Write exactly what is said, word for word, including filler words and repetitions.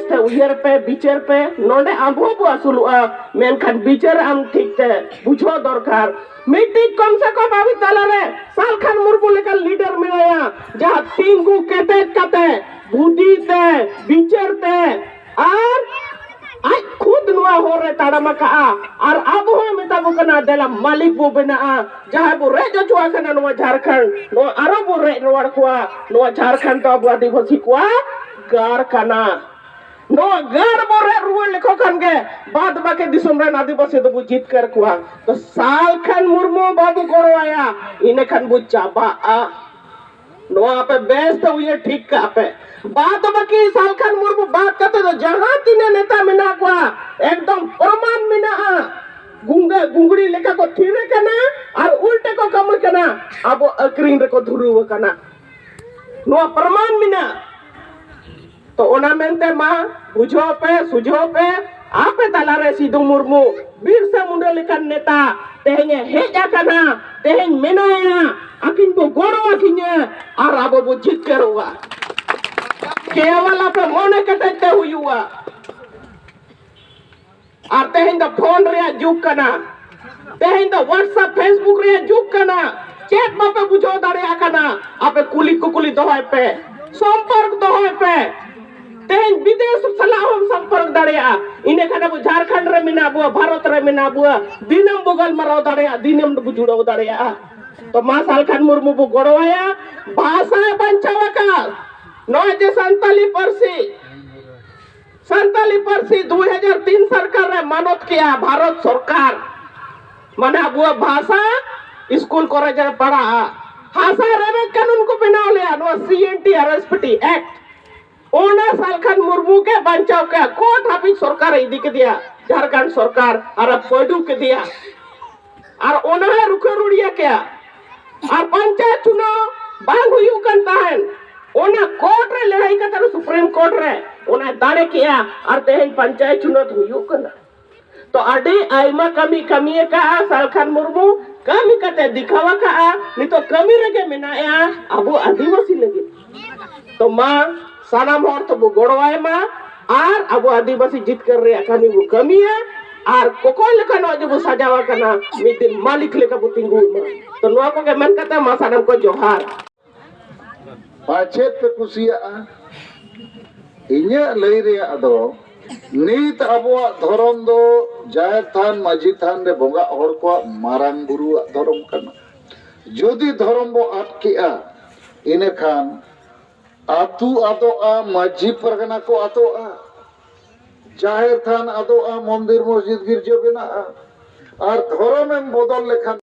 ᱛᱮ ᱩᱭᱦᱟᱹᱨ ᱯᱮ, ᱵᱤᱪᱟᱹᱨ ᱯᱮ, ᱱᱚᱰᱮ ᱟᱵᱚ ᱵᱚ ᱟᱹᱥᱩᱞᱚᱜᱼᱟ, ᱢᱮᱱᱠᱷᱟᱱ ᱵᱤᱪᱟᱹᱨ ᱟᱢ ᱴᱷᱤᱠ ᱛᱮ ᱵᱩᱡᱷᱟᱹᱣ ᱫᱚᱨᱠᱟᱨ᱾ ᱢᱤᱫᱴᱤᱡ ᱠᱚᱢ ᱥᱮ ᱠᱚᱢ ᱟᱵᱚ ᱛᱟᱞᱟᱨᱮ ᱥᱟᱞᱠᱷᱟᱱ ᱢᱩᱨᱢᱩ ᱞᱮᱠᱟᱱ ᱞᱤᱰᱟᱨ ᱢᱮᱱᱟᱭᱟ, ᱡᱟᱦᱟᱸ ᱛᱤᱸᱜᱩ ᱠᱮᱴᱮᱡ ᱠᱟᱛᱮ ᱵᱩᱫᱷᱤ ᱛᱮ, ᱵᱤᱪᱟᱹᱨ ᱛᱮ, ᱟᱨ ᱟᱡ ᱠᱷᱩᱫ ᱱᱚᱣᱟ ᱦᱚᱨ ᱨᱮ ᱛᱟᱲᱟᱢ ᱟᱠᱟᱜᱼᱟ᱾ ᱟᱨ ᱟᱵᱚ ᱦᱚᱸᱭ ᱢᱮᱛᱟ ᱵᱚ ᱠᱟᱱᱟ, ᱫᱮᱞᱟ ᱢᱟᱹᱞᱤᱠ ᱵᱚ ᱵᱮᱱᱟᱜᱼᱟ᱾ ᱡᱟᱦᱟᱸᱭ ᱵᱚ ᱨᱮᱡ ᱦᱚᱪᱚ ᱟᱠᱟᱱᱟ ᱱᱚᱣᱟ ᱡᱷᱟᱲᱠᱷᱚᱸᱰ, ᱱᱚᱣᱟ ᱟᱨᱚ ᱵᱚ ᱨᱮᱡ ᱨᱩᱣᱟᱹᱲ ᱠᱚᱣᱟ᱾ ᱱᱚᱣᱟ ᱡᱷᱟᱲᱠᱷᱚᱸᱰ ᱫᱚ ᱟᱵᱚ ᱟᱹᱫᱤᱵᱟᱹᱥᱤ ᱠᱚᱣᱟᱜ ᱜᱟᱲ ᱠᱟᱱᱟ᱾ ᱱᱚᱣᱟ ᱜᱟᱲ ᱵᱚ ᱨᱮᱡ ᱨᱩᱣᱟᱹᱲ ᱞᱮᱠᱚ ᱠᱷᱟᱱ ᱜᱮ ᱵᱟᱫ ᱵᱟᱹᱠᱤ ᱫᱤᱥᱚᱢ ᱨᱮᱱ ᱟᱹᱫᱤᱵᱟᱹᱥᱤ ᱫᱚᱵᱚ ᱡᱤᱛᱠᱟᱹᱨ ᱠᱚᱣᱟ᱾ ᱛᱚ ᱥᱟᱞᱠᱷᱟᱱ ᱢᱩᱨᱢᱩ ᱵᱟᱵᱚ ᱜᱚᱲᱚ ᱟᱭᱟ, ᱤᱱᱟᱹ ᱠᱷᱟᱱ ᱵᱚ ᱪᱟᱵᱟᱜᱼᱟ᱾ ᱱᱚᱣᱟ ᱟᱯᱮ ᱵᱮᱥ ᱛᱮ ᱩᱭᱦᱟᱹᱨ ᱴᱷᱤᱠ ᱠᱟᱜ ᱯᱮ᱾ ᱵᱟᱫ ᱵᱟᱹᱠᱤ ᱥᱟᱞᱠᱷᱟᱱ ᱢᱩᱨᱢᱩ ᱵᱟᱫ ᱠᱟᱛᱮ ᱫᱚ ᱡᱟᱦᱟᱸ ᱛᱤᱱᱟᱹᱜ ᱱᱮᱛᱟ ᱢᱮᱱᱟᱜ ᱠᱚᱣᱟ, ᱮᱠᱫᱚᱢ ᱯᱨᱚᱢᱟᱱ ᱢᱮᱱᱟᱜᱼᱟ᱾ ᱜᱩᱝᱜᱟᱹ ᱜᱩᱝᱜᱲᱤ ᱞᱮᱠᱟ ᱠᱚ ᱛᱷᱤᱨ ᱟᱠᱟᱱᱟ ᱟᱨ ᱩᱞᱴᱟᱹ ᱠᱚ ᱠᱟᱹᱢᱤ ᱠᱟᱱᱟ, ᱟᱵᱚ ᱟᱹᱠᱷᱨᱤᱧ ᱨᱮᱠᱚ ᱫᱷᱩᱨᱟᱹᱣ ᱟᱠᱟᱱᱟ᱾ ᱱᱚᱣᱟ ᱯᱨᱚᱢᱟᱱ ᱢᱮᱱᱟᱜᱼᱟ᱾ ᱛᱚ ᱚᱱᱟ ᱢᱮᱱᱛᱮ ᱢᱟ ᱵᱩᱡᱷᱟᱹᱣ ᱯᱮ, ᱥᱩᱡᱷᱟᱹᱣ ᱯᱮ, ᱟᱯᱮ ᱛᱟᱞᱟᱨᱮ ᱥᱤᱫᱩ ᱢᱩᱨᱢᱩ, ᱵᱤᱨᱥᱟ ᱢᱩᱱᱰᱟᱹ ᱞᱮᱠᱟᱱ ᱱᱮᱛᱟ ᱛᱮᱦᱮᱧ ᱮ ᱦᱮᱡ ᱟᱠᱟᱱᱟ, ᱛᱮᱦᱮᱧ ᱢᱮᱱᱟᱭᱟ, ᱟᱹᱠᱤᱱ ᱠᱚ ᱜᱚᱲᱚ ᱟᱹᱠᱤᱱᱟ ᱟᱨ ᱟᱵᱚ ᱵᱚ ᱡᱤᱛᱠᱟᱹᱨᱚᱜᱼᱟ᱾ ᱠᱮᱣᱚᱞ ᱟᱯᱮ ᱢᱚᱱᱮ ᱠᱮᱴᱮᱡ ᱛᱮ ᱦᱩᱭᱩᱜᱼᱟ᱾ ᱟᱨ ᱛᱮᱦᱮᱧ ᱫᱚ ᱯᱷᱳᱱ ᱨᱮᱭᱟᱜ ᱡᱩᱜᱽ ᱠᱟᱱᱟ, ᱛᱮᱦᱮᱧ ᱫᱚ WhatsApp, Facebook ᱨᱮᱭᱟᱜ ᱡᱩᱜᱽ ᱠᱟᱱᱟ᱾ ᱪᱮᱫ ᱵᱟᱯᱮ ᱵᱩᱡᱷᱟᱹᱣ ᱫᱟᱲᱮᱭᱟᱜ ᱠᱟᱱᱟ, ᱟᱯᱮ ᱠᱩᱞᱤ ᱠᱩᱠᱞᱤ ᱫᱚᱦᱚᱭ ᱯᱮ, ᱥᱚᱢᱯᱚᱨᱠ ᱫᱚᱦᱚᱭ ᱯᱮ᱾ ᱛᱮᱦᱮᱧ ᱵᱤᱫᱮᱥ ᱥᱟᱞᱟᱜ ᱦᱚᱸᱢ ᱥᱚᱢᱯᱚᱨᱠ ᱫᱟᱲᱮᱭᱟᱜᱼᱟ᱾ ᱤᱱᱟᱹ ᱠᱷᱟᱱ ᱟᱵᱚ ᱡᱷᱟᱲᱠᱷᱚᱸᱰ ᱨᱮ ᱢᱮᱱᱟᱜ ᱵᱚᱣᱟ, ᱵᱷᱟᱨᱚᱛ ᱨᱮ ᱢᱮᱱᱟᱜ ᱵᱚᱣᱟ, ᱫᱤᱱᱟᱹᱢ ᱵᱚ ᱜᱟᱞᱢᱟᱨᱟᱣ ᱫᱟᱲᱮᱭᱟᱜᱼᱟ, ᱫᱤᱱᱟᱹᱢ ᱵᱚ ᱡᱩᱲᱟᱹᱣ ᱫᱟᱲᱮᱭᱟᱜᱼᱟ᱾ ᱛᱚ ᱢᱟ ᱥᱟᱞᱠᱷᱟᱱ ᱢᱩᱨᱢᱩ ᱵᱚ ᱜᱚᱲᱚᱣᱟᱭᱟ, ᱵᱷᱟᱥᱟᱭ ᱵᱟᱧᱪᱟᱣ ᱟᱠᱟᱫ᱾ ᱱᱚᱜᱼᱚᱭ ᱡᱮ ᱥᱟᱱᱛᱟᱞᱤ ᱯᱟᱹᱨᱥᱤ, ᱥᱟᱱᱛᱟᱞᱤ ᱯᱟᱹᱨᱥᱤ ᱫᱩᱭ ᱦᱟᱡᱟᱨ ᱛᱤᱱ ᱥᱚᱨᱠᱟᱨ ᱨᱮ ᱢᱟᱱᱚᱛ ᱠᱮᱜᱼᱟ ᱵᱷᱟᱨᱚᱛ ᱥᱚᱨᱠᱟᱨ᱾ ᱢᱟᱱᱮ ᱟᱵᱚᱣᱟᱜ ᱵᱷᱟᱥᱟ ᱥᱠᱩᱞ ᱠᱚᱨᱮ ᱡᱮ ᱯᱟᱲᱦᱟᱜᱼᱟ, ᱦᱟᱥᱟ ᱨᱮᱵᱮᱫ ᱠᱟᱹᱱᱩᱱ ᱠᱚ ᱵᱮᱱᱟᱣ ᱞᱮᱜᱼᱟ, ᱱᱚᱣᱟ CNT RSPT Act᱾ ᱚᱱᱟ ᱥᱟᱞᱠᱷᱟᱱ ᱢᱩᱨᱢᱩ ᱜᱮ ᱵᱟᱧᱪᱟᱣ ᱠᱮᱜᱼᱟ, ᱠᱳᱨᱴ ᱦᱟᱹᱵᱤᱡ ᱥᱚᱨᱠᱟᱨ ᱮ ᱤᱫᱤ ᱠᱮᱫᱮᱭᱟ, ᱡᱷᱟᱲᱠᱷᱚᱸᱰ ᱥᱚᱨᱠᱟᱨ, ᱟᱨ ᱮ ᱯᱟᱹᱰᱩ ᱠᱮᱫᱮᱭᱟ᱾ ᱟᱨ ᱚᱱᱟ ᱦᱚᱸ ᱨᱩᱠᱷᱟᱹ ᱨᱩᱲᱤᱭᱟᱹ ᱠᱮᱜᱼᱟ᱾ ᱟᱨ ᱯᱚᱧᱪᱟᱭᱮᱛ ᱪᱩᱱᱟᱣ ᱵᱟᱝ ᱦᱩᱭᱩᱜ ᱠᱟᱱ ᱛᱟᱦᱮᱸᱱ, ᱚᱱᱟ ᱠᱳᱨᱴ ᱨᱮ ᱞᱟᱹᱲᱦᱟᱹᱭ ᱠᱟᱛᱮ, ᱥᱩᱯᱨᱤᱢ ᱠᱳᱨᱴ ᱨᱮ ᱚᱱᱟ ᱫᱟᱲᱮ ᱠᱮᱜᱼᱟ, ᱟᱨ ᱛᱮᱦᱮᱧ ᱯᱚᱧᱪᱟᱭᱮᱛ ᱪᱩᱱᱟᱣ ᱦᱩᱭᱩᱜ ᱠᱟᱱᱟ᱾ ᱛᱚ ᱟᱹᱰᱤ ᱟᱭᱢᱟ ᱠᱟᱹᱢᱤ ᱠᱟᱹᱢᱤ ᱟᱠᱟᱜᱼᱟ ᱥᱟᱞᱠᱷᱟᱱ ᱢᱩᱨᱢᱩ, ᱠᱟᱹᱢᱤ ᱠᱟᱛᱮ ᱫᱮᱠᱷᱟᱣ ᱟᱠᱟᱜᱼᱟ, ᱱᱤᱛᱚᱜ ᱠᱟᱹᱢᱤ ᱨᱮᱜᱮ ᱢᱮᱱᱟᱭᱟ ᱟᱵᱚ ᱟᱹᱫᱤᱵᱟᱹᱥᱤ ᱞᱟᱹᱜᱤᱫ᱾ ᱛᱚ ᱢᱟ ᱥᱟᱱᱟᱢ ᱦᱚᱲ ᱛᱮᱵᱚ ᱜᱚᱲᱚᱣᱟᱭ ᱢᱟ᱾ ᱟᱨ ᱟᱵᱚ ᱟᱹᱫᱤᱵᱟᱹᱥᱤ ᱡᱤᱛᱠᱟᱹᱨ ᱨᱮᱭᱟᱜ ᱠᱟᱹᱢᱤ ᱵᱚ ᱠᱟᱹᱢᱤᱭᱟ᱾ ᱟᱨ ᱠᱚᱠᱚᱭ ᱞᱮᱠᱟ ᱱᱚᱜᱼᱚᱭ ᱡᱮᱵᱚ ᱥᱟᱡᱟᱣ ᱟᱠᱟᱱᱟ, ᱢᱤᱫ ᱫᱤᱱ ᱢᱟᱹᱞᱤᱠ ᱞᱮᱠᱟ ᱵᱚ ᱛᱤᱸᱜᱩ ᱢᱟ᱾ ᱛᱚ ᱱᱚᱣᱟ ᱠᱚᱜᱮ ᱢᱮᱱ ᱠᱟᱛᱮ ᱢᱟ ᱥᱟᱱᱟᱢ ᱠᱚ ᱡᱚᱦᱟᱨ᱾ ᱯᱟᱪᱮᱫ ᱯᱮ ᱠᱩᱥᱤᱭᱟᱜᱼᱟ᱾ ᱤᱧᱟᱹᱜ ᱞᱟᱹᱭ ᱨᱮᱭᱟᱜ ᱫᱚ, ᱱᱤᱛ ᱟᱵᱚᱣᱟᱜ ᱫᱷᱚᱨᱚᱢ ᱫᱚ ᱡᱟᱦᱮᱨ ᱛᱷᱟᱱ, ᱢᱟᱹᱡᱷᱤ ᱛᱷᱟᱱ ᱨᱮ ᱵᱚᱸᱜᱟᱜ ᱦᱚᱲ ᱠᱚᱣᱟᱜ ᱢᱟᱨᱟᱝ ᱵᱩᱨᱩᱣᱟᱜ ᱫᱷᱚᱨᱚᱢ ᱠᱟᱱᱟ᱾ ᱡᱩᱫᱤ ᱫᱷᱚᱨᱚᱢ ᱵᱚ ᱟᱫ ᱠᱮᱜᱼᱟ, ᱤᱱᱟᱹᱠᱷᱟᱱ ᱟᱹᱛᱩ ᱟᱫᱚᱜᱼᱟ, ᱢᱟᱹᱡᱷᱤ ᱯᱟᱨᱜᱟᱱᱟ ᱠᱚ ᱟᱫᱚᱜᱼᱟ, ᱡᱟᱦᱮᱨ ᱛᱷᱟᱱ ᱟᱫᱚᱜᱼᱟ, ᱢᱚᱱᱫᱤᱨ ᱢᱚᱥᱡᱤᱫ ᱜᱤᱨᱡᱟᱹ ᱵᱮᱱᱟᱜᱼᱟ᱾ ᱟᱨ ᱫᱷᱚᱨᱚᱢ ᱮᱢ ᱵᱚᱫᱚᱞ ᱞᱮᱠᱷᱟᱱ